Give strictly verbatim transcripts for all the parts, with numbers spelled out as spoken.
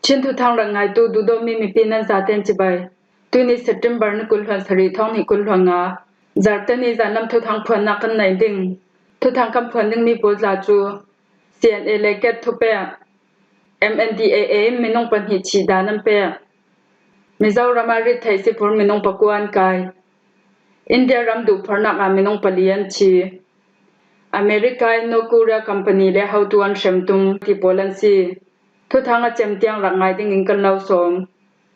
Chin thuthang rak ngaitu duhdawtmi mipi nan zaten cibai. Tuni September ni kul hluan sarih thawng hnih kul hluan nga, Zarhte ni zanlam thuthang phuannak kan nei ding. Thuthang kan phuan dingmi pawl tla cu C N A le ket thupek. M N D A A in minung pahnih thih dan an pek. Mizoram ah rittheih siphur minung pakua an kai. India ram duhphornak ah minung pali an thi. America in North Korea company le hotu an hrem tum ti pawl an si. Thuthang a cem tiang rak ngai dingin kan lo sawm.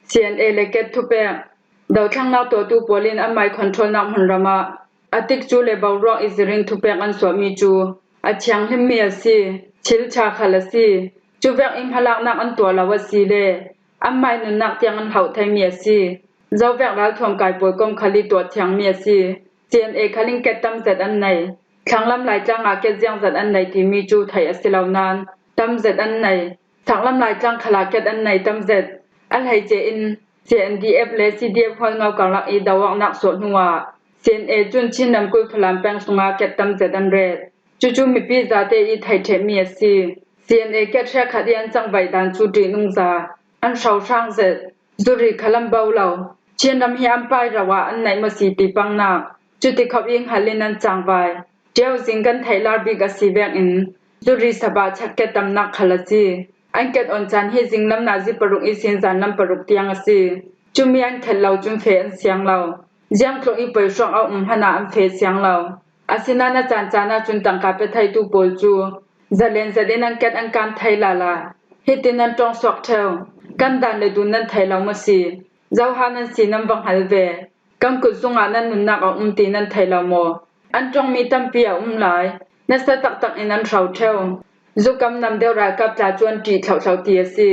C N A le ket thupek. Dothlennak tuahtu pawl in anmai controlnak hmunram ah a tikcu le boruak i zirin thupek an suahmi cu a thianghlimmi a si. Thil ṭha khal a si. Cuvek i hmalaknak an tuah lo a si le anmai nunnak tiang an hloh theimi a si. Zovek ralthuam kai pawl kom khal i tuah thiangmi a si. C N A khal in ket tam zet an nei. Thlanglam Laitlang ah ket ziang zet an nei timi cu theih a si lo nain tam zet an nei. Thlanglam Laitlang khal ah ket an nei tam zet. A hleice in C N D F le C D F hualngo karlak i do awknak suah hnuah C N A cun Chin ramkulh Falam peng sungah ket tam zet an ret. Cucu mipi zate i theih ṭhehmi a si. C N A ket hrekkhat i an cangvaih dan cu ṭihnungza an hrohrang zet. Zuri khal an bo lo. Chin ram hi an pai rau ah an naih maw si ti pangnak. Cuti khawh i hngal in an cangvai. Ṭio zing kan theihlar bik a si vekin zuri sabah chak ket tamnak khal a si. An ket on caan hi zinglam nazi paruk ihsin zanlam paruk tiang a si. Cumi an khet lo cun feh an siang lo. Ziangtluk i poihruak a um hmanh ah an feh siang lo. Asinain a caan caan ahcun tangka pe theitu pawl cu zalen zet in an ket an kan thei lala. Hitin an ṭong suak ṭheu. Kan dan le dun nan thei lo maw si? Zoha nan si nan va hngal ve. Kan kut zungah nan nunnak a um ti nan thei lo maw? An ṭongmi tampi a um lai. Nasa taktak in an hro ṭheu. Zukam nam deuh ralkap tla cu an ṭih thlohthlo ti a si.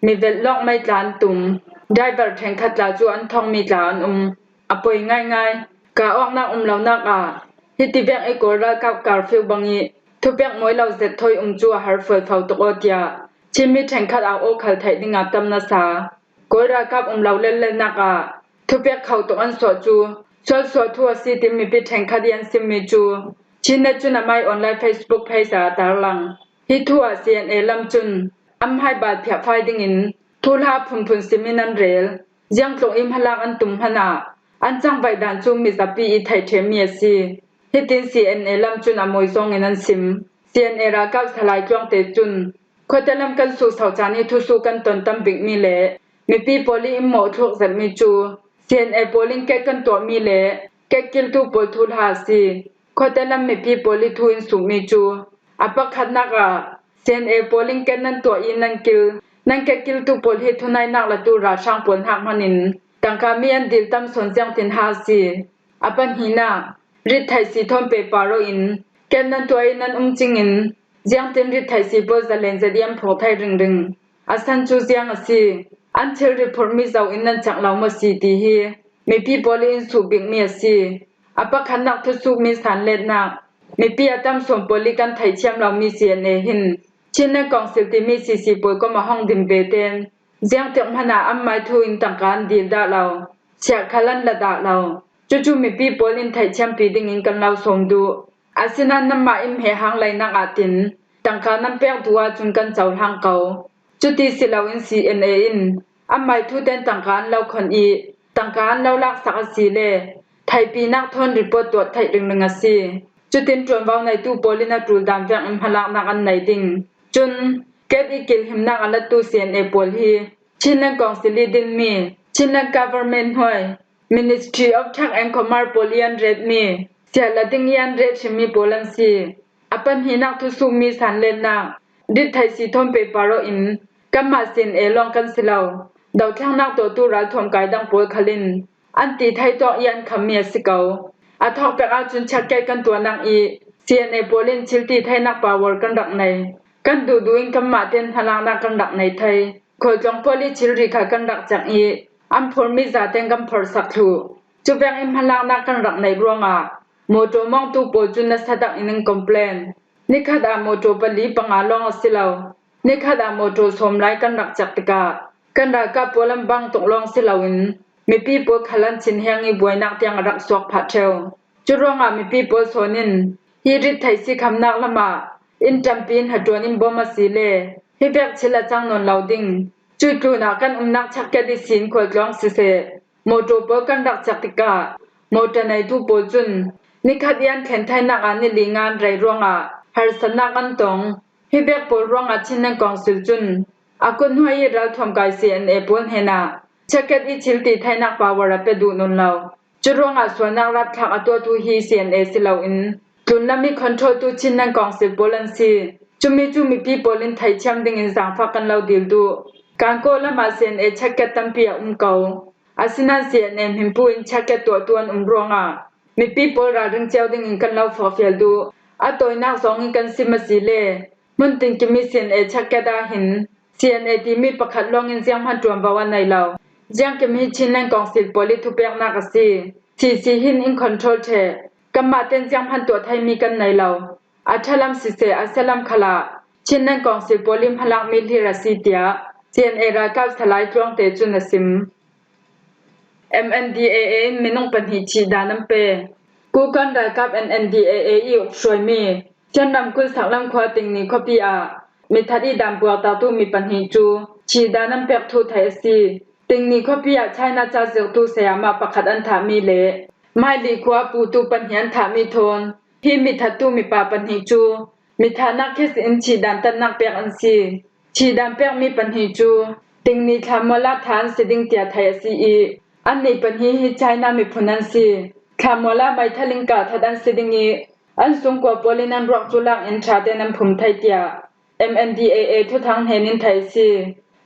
Mi velh lawng mei tla an tum. Driver ṭhenkhat tla cu an thongmi tla an um. A poi ngaingai. Ka awknak um lonak ah hiti vek i Kawl ralkap curfew bang i thupek mawi lo zet thawi um cu a har fuaifau tuk aw tiah Chinmi ṭhenkhat au aw khal theih dingah tam nasa. Kawl ralkap um lo lellelnak ah thupek kho tuk an suah cu sualsuah thu a si, tin mipi ṭhenkhat i an simmi cu Chin ne cun amai online Facebook page ah a tarlang. Hi thu ah C N A lam cun an hmaibal phiahfai dingin thuhla phunphun sim in an rel. Ziangtluk i hmalak an tum hmanh ah an cangvaih dan cu mizapi i theih ṭhehmi a si. Hitin C N A lam cun a mawi zongin an sim. C N A ralkap Salai Tluang te cun, khuate lam kan suhsauh caan i thusuh kan ton tam bikmi le mipi pawl i in mawhthluk zetmi cu C N A pawl in ket kan tuahmi le ket kiltu pawl thuhla a si. Khuate lam mipi pawl i thu in suhmi cu a pakhatnak ah C N A pawl in ket nan tuah i nan kil, nan ket kiltu pawl hi thunaihnak latu ralhrang pawl hnak hmanh in tangka mi an dil tam sawn ziangtin ha a si. A pahnihnak, rittheih si thawn pehpar aw in ket nan tuah i nan um cingin ziangtin rittheih si pawl zalen zet i an phawk thei ringring. A san cu ziang a si? An thilri phurhmi zoh in nan cak lo maw si ti hi mipi pawl i in suh bikmi a si. A pakhatnak thusuhmi sanletnak, mipi a tam sawn pawl i kan theihthiam lomi C N A hin Chinland Council timi C C pawl kom a hong din ve tein ziangtik hmanh ah anmai thu in tangka an dil dah lo, chiah khal an la dah lo. Cucu mipi pawl in theihthiampi dingin kan lo sawm duh. Asinain nanmah in hmehang leinak ah tin tangka nan pek duh ahcun kan cohlang ko. Cuti si loin C N A in anmai thu tein tangka an lo khon i tangka an lo laksak a si le theipinak thawn report tuah theih ringring a si. Cutin ṭuanvo neitu pawl in a ṭul dan vek in hmalaknak an nei ding. Cun ket i kilhimnak a latu C N A pawl hi Chinland Council i dinmi, Chinland Government hnuai, Ministry of Truck and Commerce pawl i an retmi, sialading i an ret hrimmi pawl an si. A pahnihnak thusuhmi sanletnak, rittheih si thawn pehpar aw in kanmah C N A lawng kan si lo. Dothlennak tuahtu ralthuam kai dang pawl khal in an ti thei tawk i an khammi a si ko. A thawkpek ahcun chiakkei kan tuahnak i C N A pawl in thil ti theinak power kan rak nei. Kan duhduh in kanmah tein hmalaknak kan rak nei thei. Khualtlawng pawl i thilri kha kan rak cek i an phurmi zaten kan phorhsak thluh. Cuvek in hmalaknak kan rak neih ruangah mawṭaw mawngtu pawl cun nasatak in an complain. Nikhat ah mawṭaw pali panga lawng a si lo. Nikhat ah mawṭaw sawm lai kan rak cek tikah kan ralkap pawl an bang tuk lawng si loin mipi pawl khal an thinheng i buainak tiang a rak suak phah ṭheu. Curuangah mipi pawl sawn in hi rittheih si khamnak lamah in ṭampi in hnaṭuan in bawm a si le hi vek thil a cang nawn lo ding. Cuih tlunah kan umnak Chakket ihsin khualtlawng siseh, motor pawl kan rak ciak tikah motor neitu pawl cun nikhat i an thlen thainak ah ni li ngan rei ruangah harsatnak an tong. Hi vek pawl ruangah Chinland Council cun a kut hnuai i ralthuam kai C N A pawl hnenah Chakket i thil ti thainak power a pe duh nawn lo. Curuangah sualnak rapthlak a tuahtu hi C N A si loin tlunlam i control tu Chinland Council pawl an si. Cumi cu mipi pawl in theithiam dingin zaangfak kan lo dil duh. Kankaw lamah C N A Chakket tampi a um ko. Asinain C N A hminpu in Chakket tuahtu an um ruangah mipi pawl ralring cio dingin kan lo forhfial duh. A tawinak zong in kan sim a si le hmun tinkim i C N A Chakket ah hin C N A timi pakhat lawngin zianghman ṭuanvo a nei lo. Ziangkim hi Chinland Council pawl i thupeknak a si. C C hin in control ṭheh. Kanmah ten zianghman tuah theimi kan nei lo. A ṭhalam siseh, a sialam khalah Chinland Council pawl i hmalakmi hlir a si, tiah C N A ralkap Salai Tluangte cun a sim. M N D A A in minung pahnih thih dan an pe. Kukan ralkap M N D A A i ukhruaimi Chin ramkulh Saklam khua Tingni khuapi ah mithat i dan puaktaktu mi pahnih cu thih dan an pek thu theih a si. Tingni khuapi ah China cazirtu sayama pakhat an thahmi le Maili khua putu pahnih an thahmi thawn hi mithattu mipa pahnih cu mithahnak khes in thih dan tannak pek an si. Thih dan pekmi pahnih cu Tingni thlanmual ah thah an si ding tiah theih a si i, annih pahnih hi China miphun an si. Thlanmual ah meithal in kah that an si ding i, an sungkua pawl in an ruak cu lak in ṭha tein an phum thei tiah M N D A A thuthang hnen in theih a si.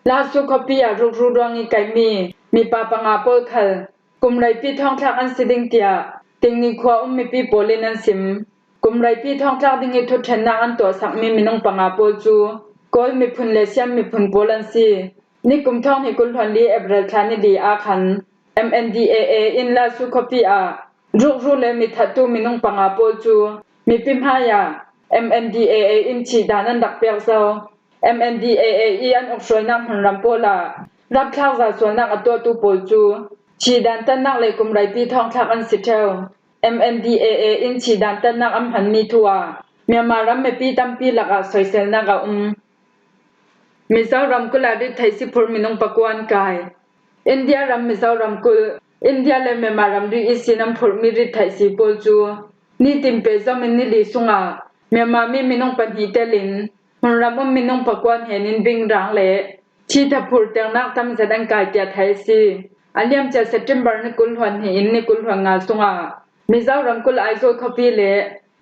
Lasu khuapi ah rukru ruang i kaimi mipa panga pawl khal kum reipi thawngthlak an si ding tiah Tingni khua um mipi pawl in an sim. Kum reipi thawngthlak ding i thuṭhennak an tuahsakmi minung panga pawl cu Kawl miphun le Siam miphun pawl an si. Nikum thawng hnih kul hluan li April thla ni li ah khan M N D A A in Lasu khuapi ah rukru le mithattu minung panga pawl cu mipi hmaiah M N D A A in thih dan an rak pek zo. M N D A A i an ukhruainak hmunram pawl ah rapthlak za sualnak a tuahtu pawl cu thih dan tannak le kum reipi thawngthlak an si ṭheu. M N D A A in thih dan tannak an hmanmi thu ah Myanmar ram mipi tampi lakah soiselnak a um. Mizoram kulh ah rit theih si phur minung pakua an kai. India ram Mizoram kulh, India le Myanmar ramri ihsin an phurhmi rit theih si pawl cu nitin pehzom in ni li sungah Myanmar mi minung pahnih telin hmunram um minung pakua hnen in bingrang le thitha phurternak tamzet an kai tiah theih a si. A liamcia September ni kul hluan hnih in ni kul hluan nga sungah Mizoram kulh Aizawl khuapi le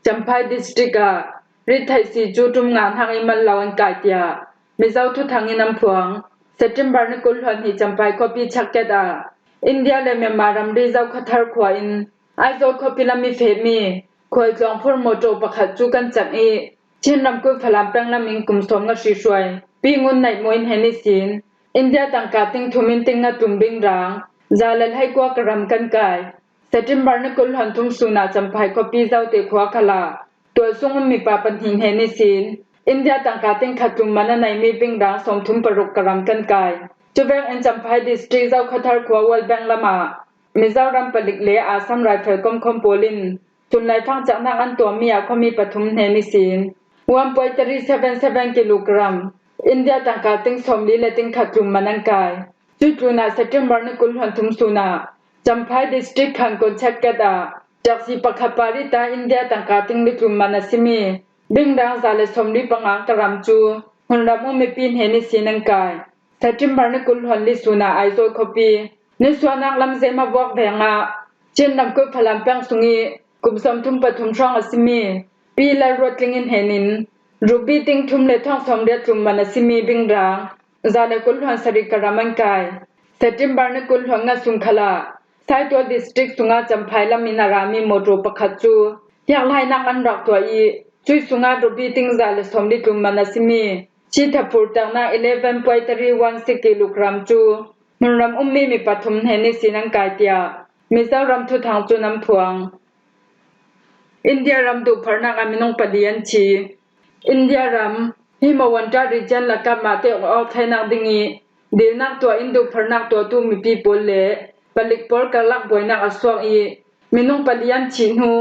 Champhai district ah rit theih si cu ṭum nga hnak i mal lo an kai tiah Mizo thuthang in an phuang. September ni kul hluan hnih Champhai khuapi Chakket ah India le Myanmar ramri Zokhawthar khua in Aizawl khuapi lam i fehmi khualtlawng phur motor pakhat cu kan cak i, Chin ramkulh Falam peng lam in kum sawm nga hri hruai Pi Ngun Naih Mawi hnen ihsin India tangka ting thum in ting nga tum bingrang za le hleikua ka ram kan kai. September ni kul hluan thum sun ah Champhai khuapi Zote khua khal ah tualsung um mipa pahnih hnen ihsin India tangka ting khat tlum man a neimi bingrang sawmthum paruk ka ram kan kai. Cuvek in Champhai district Zokhawthar khua World Bank lam ah Mizoram palik le Assam Rifle komkhawm pawl in sunlai fangcaknak an tuahmi ah khuami pathum hnen ihsin one point three seven seven kilogram India tangka ting sawmli le ting khat tlum man an kai. Cuih tlun ah September ni kul hluan thum sun ah Champhai district Phankon Chakket ah taxi pakhat par ih ta India tangka ting li tlum man a simi bingrang za le sawmli panga ka ram cu hmunram um mipi hnen ihsin an kai. September ni kul hluan li sun ah Aizawl khuapi nisuahnak lam Zema vuak veng ah Chin ramkulh Falam peng sung i kum sawmthum pathum hrawng a simi Pi Lalruatling in hnen in rubi ting thum le thawng sawmriat tlum man a simi bingrang za le kul hluan sarih ka ram an kai. September ni kul hluan nga sung khal ah Saitual district sungah Champhai lam in a rami motor pakhat cu hiaklainak an rak tuah i, cuih sungah rubi ting za le sawmli tlum man a simi thitha phurternak eleven point three one six kilogram cu hmunram ummi mi pathum hnen ihsin an kai tiah Mizoram thuthang cun an phuang. India ram duhpharnak ah minung pali an thi. India ram hi Mawanta region lakah mahte awk theinak ding i dilnak tuah in duhpharnak tuahtu mipi pawl le palik pawl karlak buainak a suak i minung pali an thih hnu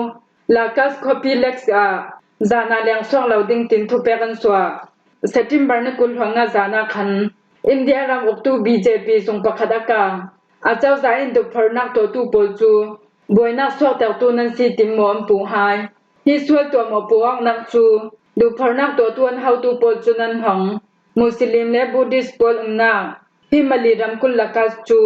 Lakas khuapi Lek ah zana leng suak lo ding tin thupek an suah. September ni kul hluan nga zana khan India ram uktu B J P zung pakhat a kang a cozah in duhpharnak tuahtu pawl cu buainak suaktertu nan si tim maw an puh hai. Hi sual tuah maw puh awknak cu duhpharnak tuahtu an hotu pawl cu nan hong Muslim le Buddhist pawl umnak hi Mali ramkulh lakah cu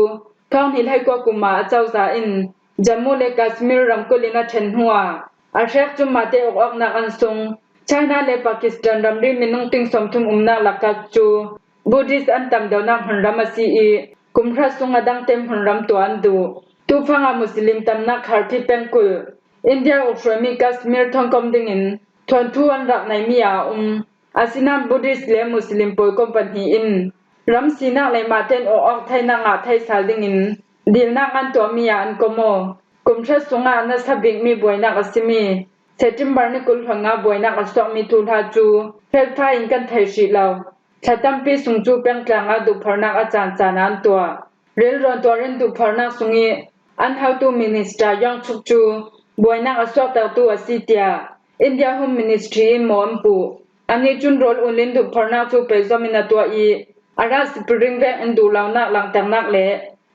thawng hnih hleikua kum ah a cozah in Jammu le Kashmir ramkulh in a ṭhen hnuah a hrek cumahte uk awknak an sung. China le Pakistan ramri minung ting sawmthum umnak lakah cu Buddhist an tam deuhnak hmunram a si i, kum hra sung a dangte hmunram tuah an duh. Tufang ah Muslim tamnak Kharki pengkulh India uk hruaimi Kashmir thawngkom dingin thuanthu an rak neimi ah a um. Asinain Buddhist le Muslim pawl kom pahnih in ram sinak le mahten uk awk theinak ngah thei sal dingin dilnak an tuahmi ah an kom aw. Kum hra sungah a nasa bikmi buainak a simi September ni kul hluan nga buainak a suakmi thuhla cu felfai in kan thei hrih lo. Thla tampi sung cu pengtlang ah duhpharnak a caan caan ah an tuah. Rilrawn tuar in duhpharnak sung i an hotu Minister Yong Chuk cu buainak a suaktertu a si, tiah India Home Ministry in maw an puh. Anih cun rawl ulin duhpharnak cu peizom in a tuah i, Arab Spring vek in duhlonak langternak le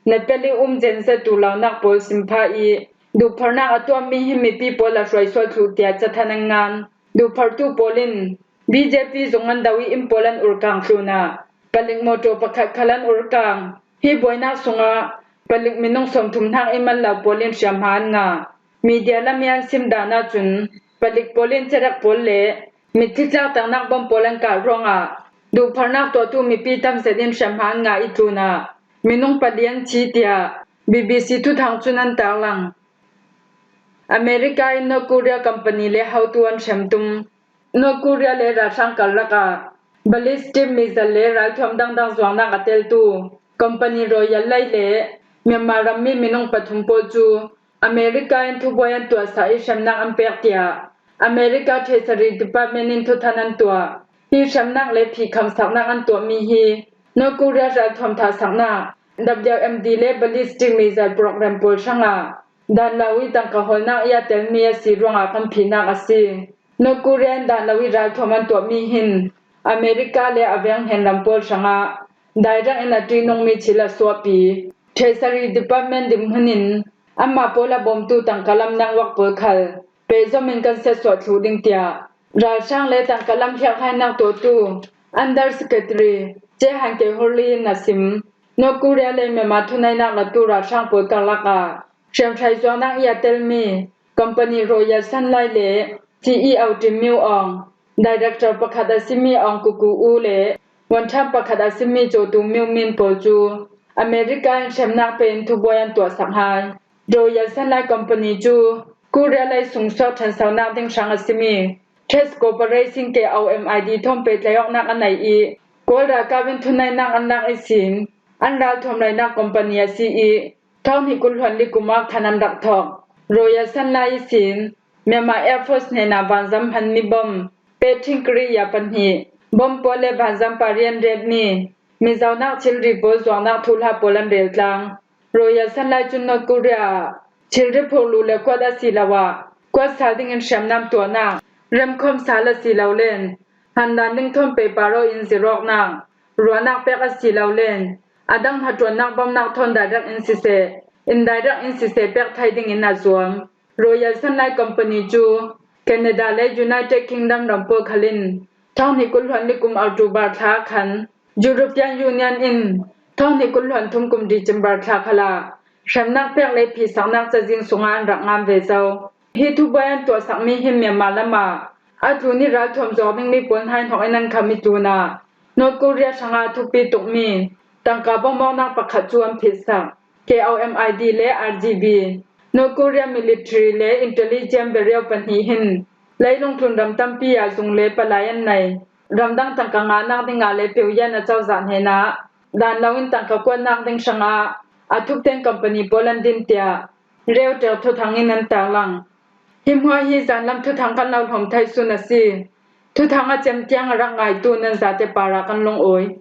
Nepali um zen zet duhlonak pawl simphah i, duhpharnak a tuahmi hi mipi pawl a hruai sual thluh tiah cathanh an ngan. Duhphartu pawl in B J P zung an do i inn pawl an urkang tlun ah palik mawṭaw pakhat khal an urkang. Hi buainak sungah palik minung sawmthum hnak i man lo pawl in hriamhma an ngah. Media lam i an sim dan ahcun palik pawl in cerek pawl le mitthi tlakternak bom pawl an kah ruangah duhpharnak tuahtu mipi tam zet in hriamhma an ngah i tlun ah minung pali an thi tiah B B C thuthang cun an tarlang. America in North Korea company le hotu an hrem tum. North Korea le ralhrang karlak ah ballistic missile le ralthuam dangdang zuarnak a teltu company Royal Lai le Myanmar rammi minung pathum pawl cu America in thubuai an tuahsak i hremnak an pek, tiah America Treasury Department in thuthang an tuah. Hi hremnak le phihkhamsaknak an tuahmi hi North Korea ralthuam thahsaknak W M D le ballistic missile program pawl hrangah dan lo i tangka hawlnak i a telmi a si ruangah kan phihnak a si. North Korea in dan lo i ralthuam an tuahmi hin America le a veng hnen lam pawl hrangah direct in a ṭihnungmi thil a suahpi. Treasury Department dinhmun in anmah pawl a bawmtu tangka lam nangwak pawl khal peizom in kan siatsuah thluh ding, tiah ralhrang le tangka lam hliakhlainak tuahtu Under Secretary Che Han Kehorli in a sim. North Korea le Myanmar thunainak latu ralhrang pawl karlak ah hriamhrai zuarnak i a telmi company Royal Sunlight le C E O Tim Myo Aung, director pakhat a simi Aung Kuku U le one term pakhat a simi Cho Tu Myo Min pawl cu America in hremnak pe in thubuai an tuahsak hai. Royal Sunlight Company cu Korea lei sung suak ṭhansonak ding hrang a simi Trade Corporation K O M I D thawng pehtlaih awknak a nei i, Kawl ralkap in thunainak an lak ihsin an ralthuam lainak company a si i, thawng hnih kul hluan li kum ah khan an rak thawk. Royal Sunlight ihsin Myanmar Air Force hnenah vanzam hmanmi bom pehṭhing kiriya pahnih, bom pawl le vanzam parian retmi mizonak thilri pawl zuaknak thuhla pawl an rel tlang. Royal Sunlight cun North Korea ah thilri phurhluh le kuat asiloah kuat sal dingin hriamnam tuahnak, remkhawm sal asilole handan ding thawn pehpar aw in zirawknak, ruahnak pek asilole a dang hnaṭuannak bawmhnak thawn direct in siseh, indirect in siseh pek thei dingin a zuam. Royal Sunlight Company cu Canada le United Kingdom ram pawl khal in thawng hnih kul hluan li kum October thla ah khan European Union in thawng hnih kul hluan thum kum December thla khal ah hremnak pek le phihsaknak cazin sungah an rak ngan ve zo. Hi thubuai an tuahsakmi hi Myanmar lam ah a tlun i ralthuam zuak dingmi pawl hnaihnok in an kham i tlun ah North Korea hrangah thukpi tukmi tangka bawmh awknak pakhat cu an phitsak. K O M I D le R G B, North Korea military le intelligence bureau pahnih hin leilung tlun ram tampi ah zung le palai an nei. Ramdang tangka ngahnak dingah le peuyan a cozah hnenah dan loin tangka kuatnak ding hrangah a thukten company pawl an din, tiah Reuters thuthang in an tarlang. Hi hmuah hi zanlam thuthang kan lo hlawm thei sun a si. Thuthang a cem tiang a rak ngaitu nan zate parah kan lungawi.